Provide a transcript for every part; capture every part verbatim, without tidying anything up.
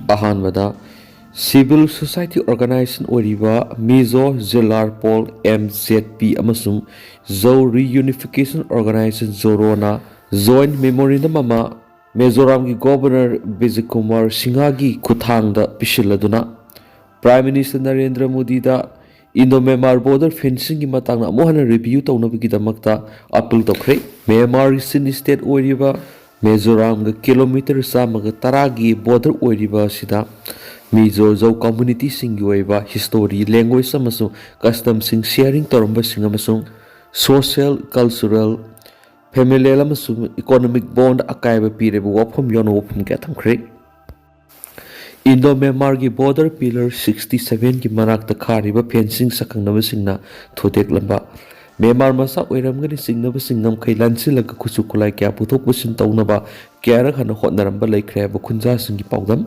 ꯑꯍꯥꯟꯕꯗ, civil society organization ꯑꯣꯏꯔꯤꯕ Mizo Zelar Pawl, M Z P, ꯑꯃꯁꯨꯡ Zo Reunification Organization, ZOROꯅ joint memorandum ꯑꯃ ꯃꯤꯖꯣꯔꯥꯝꯒꯤ governor Bijay Kumar ꯁꯤꯡꯍꯒꯤ ꯈꯨꯠꯊꯥꯡꯗ ꯄꯤꯁꯤꯜꯂꯗꯨꯅ Prime Minister Narendra ꯃꯣꯗꯤꯗ Indo-Myanmar border fencingꯒꯤ ꯃꯇꯥꯡꯗ ꯑꯃꯨꯛ ꯍꯟꯅ review ꯇꯧꯅꯕꯒꯤꯗꯃꯛꯇ appeal ꯇꯧꯈ꯭ꯔꯦ꯫ ꯃ꯭ꯌꯥꯟꯃꯥꯔꯒꯤ chin state ꯑꯣꯏꯔꯤꯕ ꯃꯤꯖꯣꯔꯥꯝꯒ ꯀꯤꯂꯣꯃꯤꯇꯔ ꯆꯥꯝꯃꯒ ꯇꯔꯥꯒꯤ border ꯑꯣꯏꯔꯤꯕ ꯑꯁꯤꯗ ꯃꯤꯖꯣ ꯖꯧ communityꯁꯤꯡꯒꯤ ꯑꯣꯏꯕ history, language ꯑꯃꯁꯨꯡ customꯁꯤꯡ sharing ꯇꯧꯔꯝꯕꯁꯤꯡ ꯑꯃꯁꯨꯡ social, cultural, familial ꯑꯃꯁꯨꯡ economic bond ꯑꯀꯥꯏꯕ ꯄꯤꯔꯤꯕ ꯋꯥꯐꯝ ꯌꯥꯎꯅ ꯋꯥꯐꯝ ꯀꯌꯥ ꯊꯝꯈ꯭ꯔꯦ꯫ Indo-Myanmarꯒꯤ border pillar sixty sevenꯒꯤ ꯃꯅꯥꯛꯇ ꯈꯥꯔꯤꯕ fencing ꯁꯛꯈꯪꯅꯕꯁꯤꯡꯅ ꯊꯨꯗꯦꯛꯂꯝꯕ ꯃ꯭ꯌꯥꯟꯃꯥꯔ ꯃꯆꯥ ꯑꯣꯏꯔꯝꯒꯅꯤ ꯆꯤꯡꯅꯕꯁꯤꯡ ꯉꯝꯈꯩ ꯂꯥꯟꯁꯤꯜꯂꯒ ꯈꯨꯠꯁꯨ ꯈꯨꯠꯂꯥꯏ ꯀꯌꯥ ꯄꯨꯊꯣꯛ ꯄꯨꯁꯤꯟ ꯇꯧꯅꯕ ꯀꯌꯥꯔꯛ ꯍꯟꯅ ꯍꯣꯠꯅꯔꯝꯕ ꯂꯩꯈ꯭ꯔꯦ ꯍꯥꯏꯕ ꯈꯨꯟꯖꯥꯁꯤꯡꯒꯤ ꯄꯥꯎꯗꯝ꯫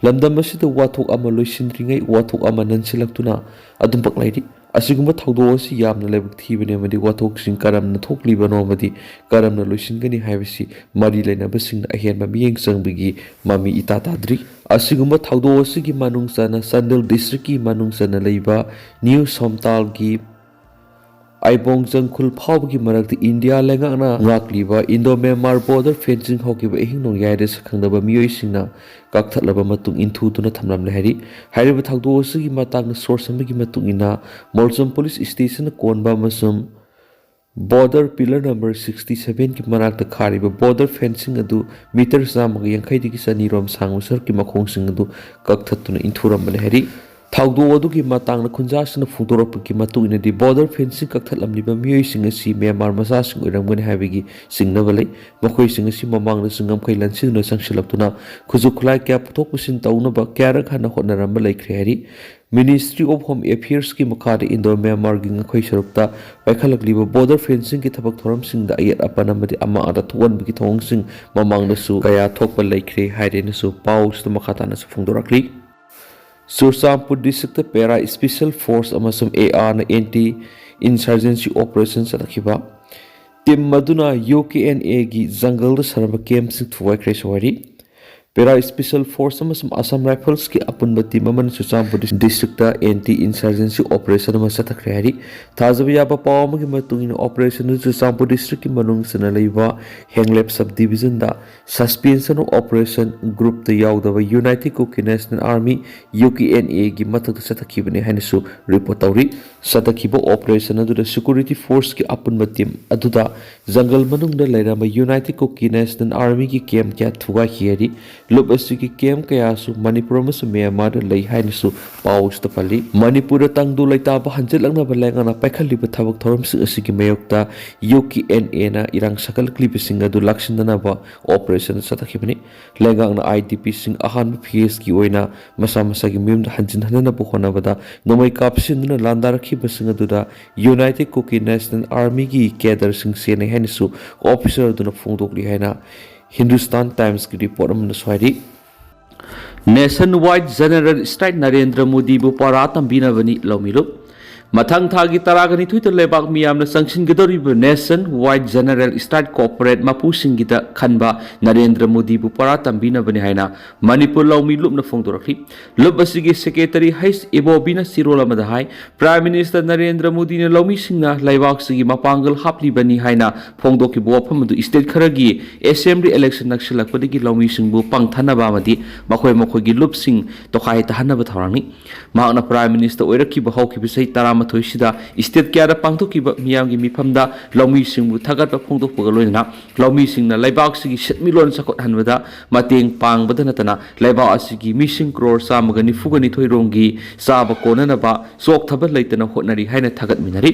ꯂꯝꯗꯝ ꯑꯁꯤꯗ ꯋꯥꯊꯣꯛ ꯑꯃ ꯂꯣꯏꯁꯤꯟꯗ꯭ꯔꯤꯉꯩ ꯋꯥꯊꯣꯛ ꯑꯃ ꯅꯟꯁꯤꯜꯂꯛꯇꯨꯅ ꯑꯗꯨꯃꯛ ꯂꯩꯔꯤ꯫ ꯑꯁꯤꯒꯨꯝꯕ ꯊꯧꯗꯣꯛ ꯑꯁꯤ ꯌꯥꯝꯅ ꯂꯥꯏꯕꯛ ꯊꯤꯕꯅꯤ ꯑꯃꯗꯤ ꯋꯥꯊꯣꯛꯁꯤꯡ ꯀꯔꯝꯅ ꯊꯣꯛꯂꯤꯕꯅꯣ ꯑꯃꯗꯤ ꯀꯔꯝꯅ ꯂꯣꯏꯁꯤꯟꯒꯅꯤ ꯍꯥꯏꯕꯁꯤ ꯃꯔꯤ ꯂꯩꯅꯕꯁꯤꯡꯅ ꯑꯍꯦꯟꯕ ꯃꯤꯠꯌꯦꯡ ꯆꯪꯕꯒꯤ ꯃꯃꯤ ꯏꯇꯥ ꯇꯥꯗ꯭ꯔꯤ꯫ ꯑꯁꯤꯒꯨꯝꯕ ꯊꯧꯗꯣꯛ ꯑꯁꯤꯒꯤ ꯃꯅꯨꯡ ꯆꯟꯅ ꯆꯥꯟꯗꯦꯜ districtꯀꯤ ꯃꯅꯨꯡ ꯆꯟꯅ ꯂꯩꯕ ꯅ꯭ꯌꯨ ꯁꯣꯝꯇꯥꯜꯒꯤ ꯑꯥꯏꯕꯣꯡ ꯖꯪꯈꯨꯜ ꯐꯥꯎꯕꯒꯤ ꯃꯔꯛꯇ ꯏꯟꯗꯤꯌꯥ ꯂꯩꯉꯥꯛꯅ ꯉꯥꯛꯂꯤꯕ Indo-Myanmar border fencing ꯍꯧꯈꯤꯕ ꯑꯍꯤꯡ ꯅꯣꯡꯌꯥꯏꯗ ꯁꯛꯈꯪꯅꯕ ꯃꯤꯑꯣꯏꯁꯤꯡꯅ ꯀꯛꯊꯠꯂꯕ ꯃꯇꯨꯡ ꯏꯟꯊꯨꯗꯨꯅ ꯊꯝꯂꯝꯂꯦ ꯍꯥꯏꯔꯤ꯫ ꯍꯥꯏꯔꯤꯕ ꯊꯧꯗꯣꯛ ꯑꯁꯤꯒꯤ ꯃꯇꯥꯡꯗ source ꯑꯃꯒꯤ ꯃꯇꯨꯡ ꯏꯟꯅ ꯃꯣꯜꯖꯝ police stationꯅ ꯀꯣꯟꯕ ꯑꯃꯁꯨꯡ border pillar number sixty sevenꯒꯤ ꯃꯅꯥꯛꯇ ꯈꯥꯔꯤꯕ border fencing ꯑꯗꯨ ꯃꯤꯇꯔ ꯆꯥꯝꯃꯒ ꯌꯥꯡꯈꯩꯗꯒꯤ ꯆꯅꯤꯔꯣꯝ ꯁꯥꯡꯕ ꯁꯔꯨꯛꯀꯤ ꯃꯈꯣꯡꯁꯤꯡ ꯑꯗꯨ ꯀꯛꯊꯠꯇꯨꯅ ꯏꯟꯊꯨꯔꯝꯕꯅꯤ ꯍꯥꯏꯔꯤ꯫ ꯊꯧꯗꯣꯛ ꯑꯗꯨꯒꯤ ꯃꯇꯥꯡꯗ ꯈꯨꯟꯖꯥꯁꯤꯡꯅ ꯐꯣꯡꯗꯣꯔꯛꯄꯒꯤ ꯃꯇꯨꯡ ꯏꯟꯅꯗꯤ border fencing ꯀꯛꯊꯠꯂꯝꯂꯤꯕ ꯃꯤꯑꯣꯏꯁꯤꯡ ꯑꯁꯤ ꯃ꯭ꯌꯥꯟꯃꯥꯔ ꯃꯆꯥꯁꯤꯡ ꯑꯣꯏꯔꯝꯒꯅꯤ ꯍꯥꯏꯕꯒꯤ ꯆꯤꯡꯅꯕ ꯂꯩ꯫ ꯃꯈꯣꯏꯁꯤꯡ ꯑꯁꯤ ꯃꯃꯥꯡꯗꯁꯨ ꯉꯝꯈꯩ ꯂꯥꯟꯁꯤꯟꯗꯨꯅ ꯆꯪꯁꯤꯜꯂꯛꯇꯨꯅ ꯈꯨꯠꯁꯨ ꯈꯨꯠꯂꯥꯏ ꯀꯌꯥ ꯄꯨꯊꯣꯛ ꯄꯨꯁꯤꯟ ꯇꯧꯅꯕ ꯀꯌꯥꯔꯛ ꯍꯟꯅ ꯍꯣꯠꯅꯔꯝꯕ ꯂꯩꯈ꯭ꯔꯦ ꯍꯥꯏꯔꯤ꯫ Ministry of Home Affairsꯀꯤ ꯃꯈꯥꯗ Indo-Myanmarꯒꯤ ꯉꯝꯈꯩ ꯁꯔꯨꯛꯇ ꯄꯥꯏꯈꯠꯂꯛꯂꯤꯕ border fencingꯒꯤ ꯊꯕꯛ ꯊꯧꯔꯝꯁꯤꯡꯗ ꯑꯌꯦꯠ ꯑꯄꯟ ꯑꯃꯗꯤ ꯑꯃꯥꯡ ꯑꯇꯥ ꯊꯣꯛꯍꯟꯕꯒꯤ ꯊꯧꯑꯣꯡꯁꯤꯡ ꯃꯃꯥꯡꯗꯁꯨ ꯀꯌꯥ ꯊꯣꯛꯄ ꯂꯩꯈ꯭ꯔꯦ ꯍꯥꯏꯔꯦꯅꯁꯨ ꯄꯥꯎꯁꯤꯗ ꯃꯈꯥ ꯇꯥꯅꯁꯨ ꯐꯣꯡꯗꯣꯔꯛꯂꯤ꯫ ꯆꯨꯔꯆꯥꯟꯄꯨꯔ districtꯅ Para Special Force ꯑꯃꯁꯨꯡ ARꯅ anti insurgency operation ꯆꯠꯊꯈꯤꯕ꯫ Team ꯑꯗꯨꯅ UKNAꯒꯤ ꯖꯪꯒꯜꯗ ꯁꯥꯟꯅꯕ campꯁꯤꯡ ꯊꯨꯒꯥꯏꯈ꯭ꯔꯦꯁꯨ ꯍꯥꯏꯔꯤ꯫ Para Special Force ꯑꯃꯁꯨꯡ Assam Riflesꯀꯤ ꯑꯄꯨꯟꯕ team ꯑꯃꯅ ꯆꯨꯔꯆꯥꯟꯄꯨꯔ districtꯇ anti insurgency operation ꯑꯃ ꯆꯠꯊꯈ꯭ꯔꯦ ꯍꯥꯏꯔꯤ꯫ ꯊꯥꯖꯕ ꯌꯥꯕ ꯄꯥꯎ ꯑꯃꯒꯤ ꯃꯇꯨꯡ ꯏꯟꯅ, operation ꯑꯗꯨ ꯆꯨꯔꯆꯥꯟꯄꯨꯔ districtꯀꯤ ꯃꯅꯨꯡ ꯆꯟꯅ ꯂꯩꯕ ꯍꯦꯡꯂꯦꯞ sub divisionꯗ Suspension of Operation groupꯇ ꯌꯥꯎꯗꯕ United Kuki National Army, UKNA ꯒꯤ ꯃꯊꯛꯇ ꯆꯠꯊꯈꯤꯕꯅꯤ ꯍꯥꯏꯅꯁꯨ report ꯇꯧꯔꯤ꯫ ꯆꯠꯊꯈꯤꯕ operation ꯑꯗꯨꯗ security forceꯀꯤ ꯑꯄꯨꯟꯕ team ꯑꯗꯨꯗ ꯖꯪꯒꯜ ꯃꯅꯨꯡꯗ ꯂꯩꯔꯝꯕ United Kuki National Armyꯒꯤ camp ꯀꯌꯥ ꯊꯨꯒꯥꯏꯈꯤ ꯍꯥꯏꯔꯤ꯫ ꯂꯨꯞ ꯑꯁꯤꯒꯤ camp ꯀꯌꯥꯁꯨ ꯃꯅꯤꯄꯨꯔ ꯑꯃꯁꯨꯡ ꯃ꯭ꯌꯥꯟꯃꯥꯔꯗ ꯂꯩ ꯍꯥꯏꯅꯁꯨ ꯄꯥꯎ ꯑꯁꯤꯗ ꯄꯜꯂꯤ꯫ ꯃꯅꯤꯄꯨꯔꯗ ꯇꯪꯗꯨ ꯂꯩꯇꯥꯕ ꯍꯟꯖꯤꯜꯂꯛꯅꯕ ꯂꯩꯉꯥꯛꯅ ꯄꯥꯏꯈꯠꯂꯤꯕ ꯊꯕꯛ ꯊꯧꯔꯝꯁꯤꯡ ꯑꯁꯤꯒꯤ ꯃꯥꯌꯣꯛꯇ UKNAꯅ ꯏꯔꯥꯡ ꯁꯥꯒꯠꯂꯛꯂꯤꯕꯁꯤꯡ ꯑꯗꯨ ꯂꯥꯛꯁꯤꯟꯅꯅꯕ operation ꯆꯠꯊꯈꯤꯕꯅꯤ꯫ ꯂꯩꯉꯥꯛꯅ IDPꯁꯤꯡ ꯑꯍꯥꯟꯕ phaseꯀꯤ ꯑꯣꯏꯅ ꯃꯁꯥ ꯃꯁꯥꯒꯤ ꯃꯌꯨꯝꯗ ꯍꯟꯖꯤꯟꯍꯟꯅꯕ ꯍꯣꯠꯅꯕꯗ ꯅꯣꯡꯃꯩ ꯀꯥꯞꯁꯤꯟꯗꯨꯅ ꯂꯥꯟꯗꯥꯔꯛꯈꯤꯕꯁꯤꯡ ꯑꯗꯨꯗ United Kuki National Armyꯒꯤ cadreꯁꯤꯡ ꯁꯦꯟꯅꯩ ꯍꯥꯏꯅꯁꯨ officer ꯑꯗꯨꯅ ꯐꯣꯡꯗꯣꯛꯂꯤ ꯍꯥꯏꯅ Hindustan Timesꯀꯤ report ꯑꯃꯅꯁꯨ ꯍꯥꯏꯔꯤ꯫ Nationwide General Strike, ꯅꯔꯦꯟꯗ꯭ꯔ ꯃꯣꯗꯤꯕꯨ ꯄꯔꯥ ꯇꯝꯕꯤꯅꯕꯅꯤ ꯂꯧꯃꯤ ꯂꯨꯞ꯫ ꯃꯊꯪ ꯊꯥꯒꯤ ꯇꯔꯥꯒ ꯅꯤꯊꯣꯏꯗ ꯂꯩꯕꯥꯛ ꯃꯤꯌꯥꯝꯅ ꯆꯪꯁꯤꯟꯒꯗꯧꯔꯤꯕ Nationwide General Strike corporate ꯃꯄꯨꯁꯤꯡꯒꯤꯗ ꯈꯟꯕ ꯅꯔꯦꯟꯗ꯭ꯔ ꯃꯣꯗꯤꯕꯨ ꯄꯔꯥ ꯇꯝꯕꯤꯅꯕꯅꯤ ꯍꯥꯏꯅ ꯃꯅꯤꯄꯨꯔ ꯂꯧꯃꯤ ꯂꯨꯞꯅ ꯐꯣꯡꯗꯣꯔꯛꯂꯤ꯫ ꯂꯨꯞ ꯑꯁꯤꯒꯤ secretary H ꯏꯕꯣꯕꯤꯅ ꯆꯤꯔꯣꯜ ꯑꯃꯗ ꯍꯥꯏ, Prime Minister ꯅꯔꯦꯟꯗ꯭ꯔ ꯃꯣꯗꯤꯅ ꯂꯧꯃꯤꯁꯤꯡꯅ ꯂꯩꯕꯥꯛꯁꯤꯒꯤ ꯃꯄꯥꯡꯒꯜ ꯍꯥꯞꯂꯤꯕꯅꯤ ꯍꯥꯏꯅ ꯐꯣꯡꯗꯣꯛꯈꯤꯕ ꯋꯥꯐꯝ ꯑꯗꯨ state ꯈꯔꯒꯤ assembly election ꯅꯛꯁꯤꯜꯂꯛꯄꯗꯒꯤ ꯂꯧꯃꯤꯁꯤꯡꯕꯨ ꯄꯥꯡꯊꯅꯕ ꯑꯃꯗꯤ ꯃꯈꯣꯏ ꯃꯈꯣꯏꯒꯤ ꯂꯨꯞꯁꯤꯡ ꯇꯣꯈꯥꯏ ꯇꯥꯍꯟꯅꯕ ꯊꯧꯔꯥꯡꯅꯤ꯫ ꯃꯍꯥꯛꯅ Prime Minister ꯑꯣꯏꯔꯛꯈꯤꯕ ꯍꯧꯈꯤꯕ ꯆꯍꯤ ꯇꯔꯥꯃꯥꯊꯣꯏꯁꯤꯗ state ꯀꯌꯥꯗ ꯄꯥꯡꯊꯣꯛꯈꯤꯕ ꯃꯤꯌꯥꯝꯒꯤ ꯃꯤꯐꯝꯗ ꯂꯧꯃꯤꯁꯤꯡꯕꯨ ꯊꯥꯒꯠꯄ ꯐꯣꯡꯗꯣꯛꯄꯒ ꯂꯣꯏꯅꯅ ꯂꯧꯃꯤꯁꯤꯡꯅ ꯂꯩꯕꯥꯛꯁꯤꯒꯤ ꯁꯦꯟꯃꯤꯠꯂꯣꯟ ꯆꯥꯎꯈꯠꯍꯟꯕꯗ ꯃꯇꯦꯡ ꯄꯥꯡꯕꯗ ꯅꯠꯇꯅ ꯂꯩꯕꯥꯛ ꯑꯁꯤꯒꯤ ꯃꯤꯁꯤꯡ ꯀ꯭ꯔꯣꯔ ꯆꯥꯝꯃꯒ ꯅꯤꯐꯨꯒ ꯅꯤꯊꯣꯏ ꯔꯣꯝꯒꯤ ꯆꯥꯕ ꯀꯣꯟꯅꯅꯕ ꯆꯣꯛꯊꯕ ꯂꯩꯇꯅ ꯍꯣꯠꯅꯔꯤ ꯍꯥꯏꯅ ꯊꯥꯒꯠꯃꯤꯟꯅꯔꯤ꯫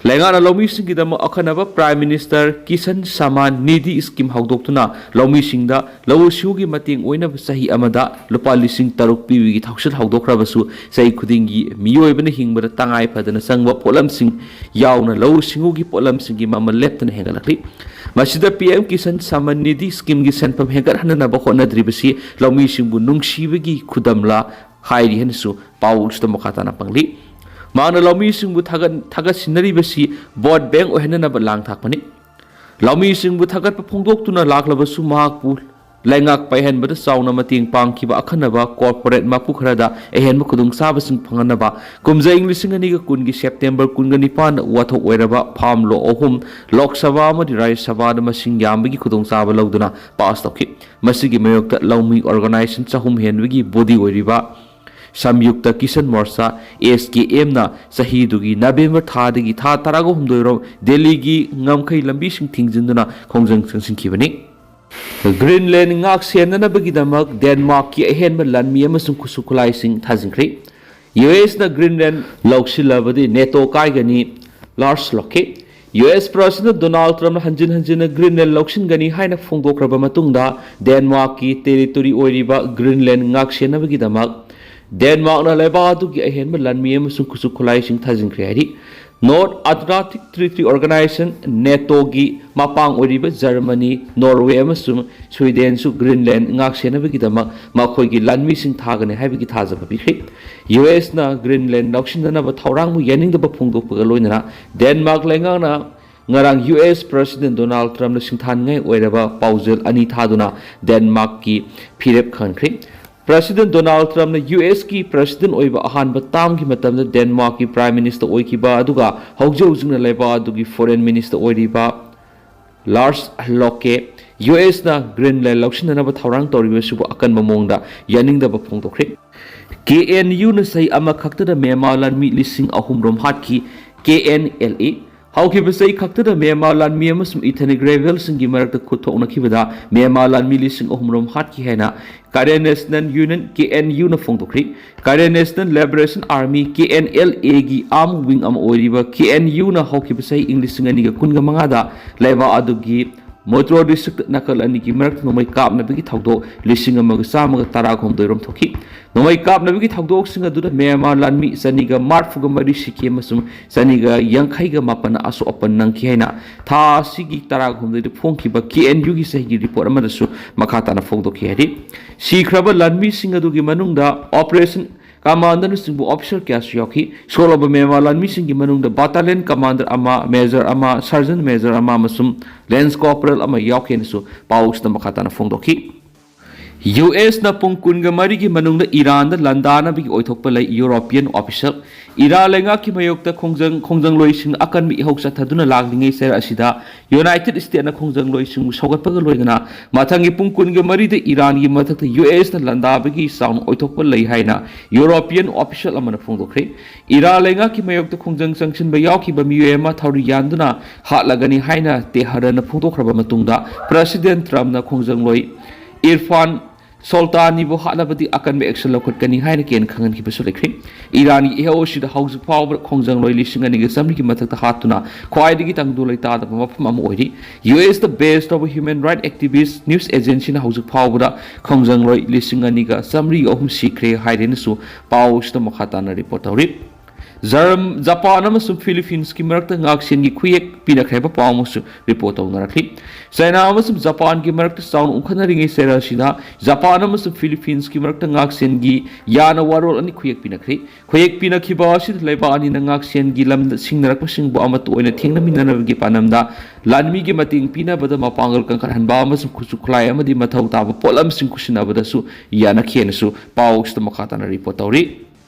ꯂꯩꯉꯥꯛꯅ ꯂꯧꯃꯤꯁꯤꯡꯒꯤꯗꯃꯛ ꯑꯈꯟꯅꯕ Prime Minister Kisan Samman Nidhi Scheme ꯍꯧꯗꯣꯛꯇꯨꯅ ꯂꯧꯃꯤꯁꯤꯡꯗ ꯂꯧꯎ ꯁꯤꯡꯎꯒꯤ ꯃꯇꯦꯡ ꯑꯣꯏꯅꯕ ꯆꯍꯤ ꯑꯃꯗ ꯂꯨꯄꯥ ꯂꯤꯁꯤꯡ ꯇꯔꯨꯛ ꯄꯤꯕꯒꯤ ꯊꯧꯁꯤꯜ ꯍꯧꯗꯣꯛꯈ꯭ꯔꯕꯁꯨ, ꯆꯍꯤ ꯈꯨꯗꯤꯡꯒꯤ ꯃꯤꯑꯣꯏꯕꯅ ꯍꯤꯡꯕꯗ ꯇꯉꯥꯏ ꯐꯗꯅ ꯆꯪꯕ ꯄꯣꯠꯂꯝꯁꯤꯡ ꯌꯥꯎꯅ ꯂꯧꯎ ꯁꯤꯡꯎꯒꯤ ꯄꯣꯠꯂꯝꯁꯤꯡꯒꯤ ꯃꯃꯜ ꯂꯦꯞꯇꯅ ꯍꯦꯟꯒꯠꯂꯛꯂꯤ꯫ ꯃꯁꯤꯗ PM Kisan Samman Nidhi Schemeꯒꯤ ꯁꯦꯟꯐꯝ ꯍꯦꯟꯒꯠꯍꯟꯅꯅꯕ ꯍꯣꯠꯅꯗ꯭ꯔꯤꯕꯁꯤ ꯂꯧꯃꯤꯁꯤꯡꯕꯨ ꯅꯨꯡꯁꯤꯕꯒꯤ ꯈꯨꯗꯝꯂ ꯍꯥꯏꯔꯤ ꯍꯥꯏꯅꯁꯨ ꯄꯥꯎ ꯑꯁꯤꯗ ꯃꯈꯥ ꯇꯥꯅ ꯄꯜꯂꯤ꯫ ꯃꯍꯥꯛꯅ ꯂꯧꯃꯤꯁꯤꯡꯕꯨ ꯊꯥꯒꯠ-, ꯊꯥꯒꯠꯁꯤꯟꯅꯔꯤꯕꯁꯤ vote bank ꯑꯣꯏꯍꯟꯅꯅꯕ ꯂꯥꯡ ꯊꯥꯛꯄꯅꯤ꯫ ꯂꯧꯃꯤꯁꯤꯡꯕꯨ ꯊꯥꯒꯠꯄ ꯐꯣꯡꯗꯣꯛꯇꯨꯅ ꯂꯥꯛꯂꯕꯁꯨ ꯃꯍꯥꯛꯄꯨ ꯂꯩꯉꯥꯛ ꯄꯥꯏꯍꯟꯕꯗ ꯆꯥꯎꯅ ꯃꯇꯦꯡ ꯄꯥꯡꯈꯤꯕ ꯑꯈꯟꯅꯕ ꯀꯣꯔꯄꯣꯔꯦꯠ ꯃꯄꯨ ꯈꯔꯗ ꯑꯍꯦꯟꯕ ꯈꯨꯗꯣꯡꯆꯥꯕꯁꯤꯡ ꯐꯪꯍꯟꯅꯕ ꯀꯨꯝꯖꯥ ꯏꯪ ꯂꯤꯁꯤꯡ ꯑꯅꯤꯒ ꯀꯨꯟꯒꯤ ꯁꯦꯞꯇꯦꯝꯕꯔ ꯀꯨꯟꯒ ꯅꯤꯄꯥꯟꯗ ꯋꯥꯊꯣꯛ ꯑꯣꯏꯔꯕ ꯐꯥꯝ ꯂꯣ ꯑꯍꯨꯝ ꯂꯣꯛ ꯁꯚꯥ ꯑꯃꯗꯤ ꯔꯥꯖ꯭ꯌ ꯁꯚꯥꯗ ꯃꯁꯤꯡ ꯌꯥꯝꯕꯒꯤ ꯈꯨꯗꯣꯡꯆꯥꯕ ꯂꯧꯗꯨꯅ ꯄꯥꯁ ꯇꯧꯈꯤ꯫ ꯃꯁꯤꯒꯤ ꯃꯥꯌꯣꯛꯇ ꯂꯧꯃꯤ ꯑꯣꯔꯒꯅꯥꯏꯖꯦꯁꯟ ꯆꯍꯨꯝ ꯍꯦꯟꯕꯒꯤ ꯕꯣꯗꯤ ꯑꯣꯏꯔꯤꯕ ꯁꯝꯌꯨꯛꯇ ꯀꯤꯁꯟ ꯃꯣꯔꯆꯥ, ꯑꯦꯁ ꯀꯦ ꯑꯦꯝꯅ ꯆꯍꯤꯗꯨꯒꯤ ꯅꯕꯦꯝꯕꯔ ꯊꯥꯗꯒꯤ ꯊꯥ ꯇꯔꯥꯒ ꯍꯨꯝꯗꯣꯏ ꯔꯣꯝ ꯗꯦꯜꯂꯤꯒꯤ ꯉꯝꯈꯩ ꯂꯝꯕꯤꯁꯤꯡ ꯊꯤꯡꯖꯤꯟꯗꯨꯅ ꯈꯣꯡꯖꯪ ꯆꯪꯁꯤꯟꯈꯤꯕꯅꯤ꯫ ꯒ꯭ꯔꯤꯟꯂꯦꯟ ꯉꯥꯛ ꯁꯦꯟꯅꯅꯕꯒꯤꯗꯃꯛ ꯗꯦꯟꯃꯥꯔꯛꯀꯤ ꯑꯍꯦꯟꯕ ꯂꯥꯟꯃꯤ ꯑꯃꯁꯨꯡ ꯈꯨꯠꯁꯨ ꯈꯨꯠꯂꯥꯏꯁꯤꯡ ꯊꯥꯖꯤꯟꯈ꯭ꯔꯤ꯫ ꯌꯨ ꯑꯦꯁꯅ ꯒ꯭ꯔꯤꯟꯂꯦꯟ ꯂꯧꯁꯤꯜꯂꯕꯗꯤ ꯅꯦꯇꯣ ꯀꯥꯏꯒꯅꯤ, Lars Lokke. U S president Donald ꯇ꯭ꯔꯝꯞꯅ ꯍꯟꯖꯤꯟ ꯍꯟꯖꯤꯟꯅ ꯒ꯭ꯔꯤꯟꯂꯦꯟ ꯂꯧꯁꯤꯟꯒꯅꯤ ꯍꯥꯏꯅ ꯐꯣꯡꯗꯣꯛꯈ꯭ꯔꯕ ꯃꯇꯨꯡꯗ, ꯗꯦꯟꯃꯥꯔꯛꯀꯤ ꯇꯦꯔꯤꯇꯣꯔꯤ ꯑꯣꯏꯔꯤꯕ ꯒ꯭ꯔꯤꯟꯂꯦꯟ ꯉꯥꯛ ꯁꯦꯟꯅꯕꯒꯤꯗꯃꯛ ꯗꯦꯟꯃꯥꯔꯛꯅ ꯂꯩꯕꯥꯛ ꯑꯗꯨꯒꯤ ꯑꯍꯦꯟꯕ ꯂꯥꯟꯃꯤ ꯑꯃꯁꯨꯡ ꯈꯨꯠꯁꯨ ꯈꯨꯠꯂꯥꯏꯁꯤꯡ ꯊꯥꯖꯤꯟꯈ꯭ꯔꯦ ꯍꯥꯏꯔꯤ꯫ ꯅꯣꯔꯠ ꯑꯦꯠꯂꯥꯟꯇꯤꯛ ꯇ꯭ꯔꯤꯇꯤ ꯑꯣꯔꯒꯅꯥꯏꯖꯦꯁꯟ, ꯅꯦꯇꯣꯒꯤ ꯃꯄꯥꯡ ꯑꯣꯏꯔꯤꯕ ꯖꯔꯃꯅꯤ, ꯅꯣꯔꯋꯦ ꯑꯃꯁꯨꯡ ꯁ꯭ꯋꯤꯗꯦꯟꯁꯨ ꯒ꯭ꯔꯤꯟꯂꯦꯟ ꯉꯥꯛ ꯁꯦꯟꯅꯕꯒꯤꯗꯃꯛ ꯃꯈꯣꯏꯒꯤ ꯂꯥꯟꯃꯤꯁꯤꯡ ꯊꯥꯒꯅꯤ ꯍꯥꯏꯕꯒꯤ ꯊꯥꯖꯕ ꯄꯤꯈ꯭ꯔꯤ꯫ ꯌꯨ ꯑꯦꯁꯅ ꯒ꯭ꯔꯤꯟꯂꯦꯟ ꯂꯧꯁꯤꯟꯅꯅꯕ ꯊꯧꯔꯥꯡꯕꯨ ꯌꯥꯅꯤꯡꯗꯕ ꯐꯣꯡꯗꯣꯛꯄꯒ ꯂꯣꯏꯅꯅ ꯗꯦꯟꯃꯥꯔꯛ ꯂꯩꯉꯥꯛꯅ ꯉꯔꯥꯡ ꯌꯨ ꯑꯦꯁ ꯄ꯭ꯔꯁꯤꯗꯦꯟ ꯗꯣꯅꯥꯜꯗ ꯇ꯭ꯔꯝꯞꯅ ꯁꯤꯡꯊꯥꯅꯤꯡꯉꯥꯏ ꯑꯣꯏꯔꯕ ꯄꯥꯎꯖꯦꯜ ꯑꯅꯤ ꯊꯥꯗꯨꯅ ꯗꯦꯟꯃꯥꯔꯛꯀꯤ ꯐꯤꯔꯦꯞ ꯈꯪꯈ꯭ꯔꯤ꯫ ꯄ꯭ꯔꯁꯤꯗꯦꯟ ꯗꯣꯅꯥꯜꯗ ꯇ꯭ꯔꯝꯞꯅ ꯌꯨ ꯑꯦꯁꯀꯤ ꯄ꯭ꯔꯁꯤꯗꯦꯟ ꯑꯣꯏꯕ ꯑꯍꯥꯟꯕ ꯇꯥꯝꯒꯤ ꯃꯇꯝꯗ ꯗꯦꯟꯃꯥꯔꯛꯀꯤ ꯄ꯭ꯔꯥꯏꯝ ꯃꯤꯅꯤꯁꯇꯔ ꯑꯣꯏꯈꯤꯕ, ꯑꯗꯨꯒ ꯍꯧꯖꯤꯛ ꯍꯧꯖꯤꯛꯅ ꯂꯩꯕꯥꯛ ꯑꯗꯨꯒꯤ ꯐꯣꯔꯦꯟ ꯃꯤꯅꯤꯁꯇꯔ ꯑꯣꯏꯔꯤꯕ ꯂꯥꯔꯁ ꯂꯣꯀꯦ, ꯌꯨ ꯑꯦꯁꯅ ꯒ꯭ꯔꯤꯟꯂꯦꯟ ꯂꯧꯁꯤꯟꯅꯅꯕ ꯊꯧꯔꯥꯡ ꯇꯧꯔꯤꯕꯁꯤꯕꯨ ꯑꯀꯟꯕ ꯃꯑꯣꯡꯗ ꯌꯥꯅꯤꯡꯗꯕ ꯐꯣꯡꯗꯣꯛꯈ꯭ꯔꯦ꯫ ꯀꯦ ꯑꯦꯟ ꯌꯨꯅ ꯆꯍꯤ ꯑꯃꯈꯛꯇꯗ ꯃ꯭ꯌꯥꯟꯃꯥꯔ ꯂꯥꯟꯃꯤ ꯂꯤꯁꯤꯡ ꯑꯍꯨꯝ ꯔꯣꯝ ꯍꯥꯠꯈꯤ꯫ ꯀꯦ ꯑꯦꯟ ꯑꯦꯜ ꯑꯦ ꯍꯧꯈꯤꯕ ꯆꯍꯤ ꯈꯛꯇꯗ ꯃ꯭ꯌꯥꯟꯃꯥꯔ ꯂꯥꯟꯃꯤ ꯑꯃꯁꯨꯡ ꯏꯊꯅꯤꯛ ꯔꯦꯕꯦꯜꯁꯤꯡꯒꯤ ꯃꯔꯛꯇ ꯈꯨꯠ ꯊꯣꯛꯅꯈꯤꯕꯗ ꯃ꯭ꯌꯥꯟꯃꯥꯔ ꯂꯥꯟꯃꯤ ꯂꯤꯁꯤꯡ ꯑꯍꯨꯝ ꯔꯣꯝ ꯍꯥꯠꯈꯤ ꯍꯥꯏꯅ Karen national union, K N U ꯐꯣꯡꯗꯣꯛꯈ꯭ꯔꯤ꯫ Karen national liberation army, K N L ꯑꯦꯒꯤ ꯑꯥꯔꯝ ꯋꯤꯡ ꯑꯃ ꯑꯣꯏꯔꯤꯕ ꯀꯦ ꯑꯦꯟ ꯌꯨꯅ ꯍꯧꯈꯤꯕ ꯆꯍꯤ ꯏꯪ ꯂꯤꯁꯤꯡ ꯑꯅꯤꯒ ꯀꯨꯟꯒ ꯃꯉꯥꯗ ꯂꯩꯕꯥꯛ ꯑꯗꯨꯒꯤ ꯃꯣꯇꯣꯔ ꯗꯤꯁꯇ꯭ꯔꯤꯛꯇ ꯅꯥꯀꯜ ꯑꯅꯤꯒꯤ ꯃꯔꯛꯇ ꯅꯣꯡꯃꯩ ꯀꯥꯞꯅꯕꯒꯤ ꯊꯧꯗꯣꯛ ꯂꯤꯁꯤꯡ ꯑꯃꯒ ꯆꯥꯝꯃꯒ ꯇꯔꯥꯍꯨꯝꯗꯣꯏ ꯔꯣꯝ ꯊꯣꯛꯈꯤ꯫ ꯅꯣꯡꯃꯩ ꯀꯥꯞꯅꯕꯒꯤ ꯊꯧꯗꯣꯛꯁꯤꯡ ꯑꯗꯨꯗ ꯃ꯭ꯌꯥꯟꯃꯥꯔ ꯂꯥꯟꯃꯤ ꯆꯅꯤꯒ ꯃꯔꯤꯐꯨꯒ ꯃꯔꯤ ꯁꯤꯈꯤ ꯑꯃꯁꯨꯡ ꯆꯅꯤꯒ ꯌꯥꯡꯈꯩꯒ ꯃꯥꯄꯟꯅ ꯑꯁꯣꯛ ꯑꯄꯟ ꯅꯪꯈꯤ ꯍꯥꯏꯅ ꯊꯥ ꯑꯁꯤꯒꯤ ꯇꯔꯥꯍꯨꯝꯗꯣꯏꯗ ꯐꯣꯡꯈꯤꯕ ꯀꯦ ꯑꯦꯟ ꯌꯨꯒꯤ ꯆꯍꯤꯒꯤ ꯔꯤꯄꯣꯔꯠ ꯑꯃꯗꯁꯨ ꯃꯈꯥ ꯇꯥꯅ ꯐꯣꯡꯗꯣꯛꯈꯤ ꯍꯥꯏꯔꯤ꯫ ꯁꯤꯈ꯭ꯔꯕ ꯂꯥꯟꯃꯤꯁꯤꯡ ꯑꯗꯨꯒꯤ ꯃꯅꯨꯡꯗ ꯑꯣꯄꯔꯦꯁꯟ ꯀꯃꯥꯟꯗꯔꯅꯆꯤꯡꯕ ꯑꯣꯐꯤꯁꯔ ꯀꯌꯥꯁꯨ ꯌꯥꯎꯈꯤ꯫ ꯁꯣꯛꯂꯕ ꯃ꯭ꯌꯥꯟꯃꯥꯔ ꯂꯥꯟꯃꯤꯁꯤꯡꯒꯤ ꯃꯅꯨꯡꯗ ꯕꯥꯇꯥꯂꯤꯌꯟ ꯀꯃꯥꯟꯗꯔ ꯑꯃ, ꯃꯦꯖꯔ ꯑꯃ, ꯁꯔꯖꯟ ꯃꯦꯖꯔ ꯑꯃ ꯑꯃꯁꯨꯡ ꯂꯦꯟꯁ ꯀꯣꯔꯄꯣꯔꯦꯜ ꯑꯃ ꯌꯥꯎꯈꯤ ꯍꯥꯏꯅꯁꯨ ꯄꯥꯎꯁꯤꯗ ꯃꯈꯥ ꯇꯥꯅ ꯐꯣꯡꯗꯣꯛꯈꯤ꯫ ꯌꯨ ꯑꯦꯁꯅ ꯄꯨꯡ ꯀꯨꯟꯒ ꯃꯔꯤꯒꯤ ꯃꯅꯨꯡꯗ ꯏꯔꯥꯟꯗ ꯂꯥꯟꯗꯥꯅꯕꯒꯤ ꯑꯣꯏꯊꯣꯛꯄ ꯂꯩ꯫ ꯌꯨꯔꯣꯄꯤꯌꯟ ꯑꯣꯐꯤꯁꯤꯌꯦꯜ ꯏꯔꯥꯟ ꯂꯩꯉꯥꯛꯀꯤ ꯃꯥꯌꯣꯛꯇ ꯈꯣꯡꯖꯪ ꯈꯣꯡꯖꯪꯂꯣꯏꯁꯤꯡ ꯑꯀꯟꯕ ꯏꯍꯧ ꯆꯠꯊꯗꯨꯅ ꯂꯥꯛꯂꯤꯉꯩ ꯆꯩꯔꯛ ꯑꯁꯤꯗ ꯌꯨꯅꯥꯏꯇꯦꯗ ꯁ꯭ꯇꯦꯠꯅ ꯈꯣꯡꯖꯪꯂꯣꯏꯁꯤꯡꯕꯨ ꯁꯧꯒꯠꯄꯒ ꯂꯣꯏꯅꯅ ꯃꯊꯪꯒꯤ ꯄꯨꯡ ꯀꯨꯟꯒ ꯃꯔꯤꯗ ꯏꯔꯥꯟꯒꯤ ꯃꯊꯛꯇ ꯌꯨ ꯑꯦꯁꯅ ꯂꯥꯟꯗꯥꯕꯒꯤ ꯆꯥꯎꯅ ꯑꯣꯏꯊꯣꯛꯄ ꯂꯩ ꯍꯥꯏꯅ ꯌꯨꯔꯣꯄꯤꯌꯟ ꯑꯣꯐꯤꯁꯤꯌꯦꯜ ꯑꯃꯅ ꯐꯣꯡꯗꯣꯛꯈ꯭ꯔꯦ꯫ ꯏꯔꯥꯟ ꯂꯩꯉꯥꯛꯀꯤ ꯃꯥꯌꯣꯛꯇ ꯈꯣꯡꯖꯪ ꯆꯪꯁꯤꯟꯕ ꯌꯥꯎꯈꯤꯕ ꯃꯤꯑꯣꯏ ꯑꯃ ꯊꯧꯔꯤ ꯌꯥꯟꯗꯨꯅ ꯍꯥꯠꯂꯒꯅꯤ ꯍꯥꯏꯅ ꯇꯦꯍꯔꯥꯟꯅ ꯐꯣꯡꯗꯣꯛꯈ꯭ꯔꯕ ꯃꯇꯨꯡꯗ ꯄ꯭ꯔꯦꯁꯤꯗꯦꯟ ꯇ꯭ꯔꯝꯞꯅ ꯈꯣꯡꯖꯪꯂꯣꯏ ꯏꯔꯐꯥꯟ ꯁꯣꯜꯇꯥꯅꯤꯕꯨ ꯍꯥꯠꯂꯕꯗꯤ ꯑꯀꯟꯕ ꯑꯦꯛꯁꯟ ꯂꯧꯈꯠꯀꯅꯤ ꯍꯥꯏꯅ ꯀꯦꯟ ꯈꯪꯍꯟꯈꯤꯕꯁꯨ ꯂꯩꯈ꯭ꯔꯦ꯫ ꯏꯔꯥꯟꯒꯤ ꯏꯍꯧ ꯑꯁꯤꯗ ꯍꯧꯖꯤꯛ ꯐꯥꯎꯕ ꯈꯣꯡꯖꯪꯂꯣꯏ ꯂꯤꯁꯤꯡ ꯑꯅꯤꯒ ꯆꯥꯃꯔꯤꯒꯤ ꯃꯊꯛꯇ ꯍꯥꯠꯇꯨꯅ ꯈ꯭ꯋꯥꯏꯗꯒꯤ ꯇꯪꯗꯨ ꯂꯩꯇꯥꯗꯕ ꯃꯐꯝ ꯑꯃ ꯑꯣꯏꯔꯤ꯫ ꯌꯨ ꯑꯦꯁꯇ ꯕꯦꯁ ꯇꯧꯕ ꯍ꯭ꯌꯨꯃꯦꯟ ꯔꯥꯏꯠ ꯑꯦꯛꯇꯤꯚꯤꯁ ꯅ꯭ꯌꯨꯁ ꯑꯦꯖꯦꯟꯁꯤꯅ ꯍꯧꯖꯤꯛ ꯐꯥꯎꯕꯗ ꯈꯣꯡꯖꯪꯂꯣꯏ ꯂꯤꯁꯤꯡ ꯑꯅꯤꯒ ꯆꯥꯃꯔꯤ ꯑꯍꯨꯝ ꯁꯤꯈ꯭ꯔꯦ ꯍꯥꯏꯔꯦꯅꯁꯨ ꯄꯥꯎ ꯑꯁꯤꯗ ꯃꯈꯥ ꯇꯥꯅ ꯔꯤꯄꯣꯔꯠ ꯇꯧꯔꯤ꯫ ꯖꯔꯝ-, ꯖꯄꯥꯟ ꯑꯃꯁꯨꯡ ꯐꯤꯂꯤꯄꯤꯟꯁꯀꯤ ꯃꯔꯛꯇ ꯉꯥꯛꯁꯦꯟꯒꯤ ꯈꯨꯌꯦꯛ ꯄꯤꯅꯈ꯭ꯔꯦ ꯍꯥꯏꯕ ꯄꯥꯎ ꯑꯃꯁꯨ ꯔꯤꯄꯣꯔꯠ ꯇꯧꯅꯔꯛꯂꯤ꯫ ꯆꯥꯏꯅꯥ ꯑꯃꯁꯨꯡ ꯖꯄꯥꯟꯒꯤ ꯃꯔꯛꯇ ꯆꯥꯎꯅ ꯎꯪꯈꯠꯅꯔꯤꯉꯩ ꯆꯩꯔꯛ ꯑꯁꯤꯗ ꯖꯄꯥꯟ ꯑꯃꯁꯨꯡ ꯐꯤꯂꯤꯄꯤꯟꯁꯀꯤ ꯃꯔꯛꯇ ꯉꯥꯛꯁꯦꯟꯒꯤ ꯌꯥꯅ ꯋꯥꯔꯣꯜ ꯑꯅꯤ ꯈꯨꯌꯦꯛ ꯄꯤꯅꯈ꯭ꯔꯦ꯫ ꯈꯨꯌꯦꯛ ꯄꯤꯅꯈꯤꯕ ꯑꯁꯤꯗ ꯂꯩꯕꯥꯛ ꯑꯅꯤꯅ ꯉꯥꯛꯁꯦꯟꯒꯤ ꯂꯝꯗ ꯁꯤꯡꯅꯔꯛꯄꯁꯤꯡꯕꯨ ꯑꯃꯠꯇ ꯑꯣꯏꯅ ꯊꯦꯡꯅꯃꯤꯟꯅꯅꯕꯒꯤ ꯄꯥꯟꯗꯝꯗ ꯂꯥꯟꯃꯤꯒꯤ ꯃꯇꯦꯡ ꯄꯤꯅꯕꯗ ꯃꯄꯥꯡꯒꯜ ꯀꯟꯈꯠꯍꯟꯕ ꯑꯃꯁꯨꯡ ꯈꯨꯠꯁꯨ ꯈꯨꯠꯂꯥꯏ ꯑꯃꯗꯤ ꯃꯊꯧ ꯇꯥꯕ ꯄꯣꯠꯂꯝꯁꯤꯡ ꯈꯨꯠꯁꯤꯟꯅꯕꯗꯁꯨ ꯌꯥꯅꯈꯤ ꯍꯥꯏꯅꯁꯨ ꯄꯥꯎ ꯑꯁꯤꯗ ꯃꯈꯥ ꯇꯥꯅ ꯔꯤꯄꯣꯔꯠ ꯇꯧꯔꯤ꯫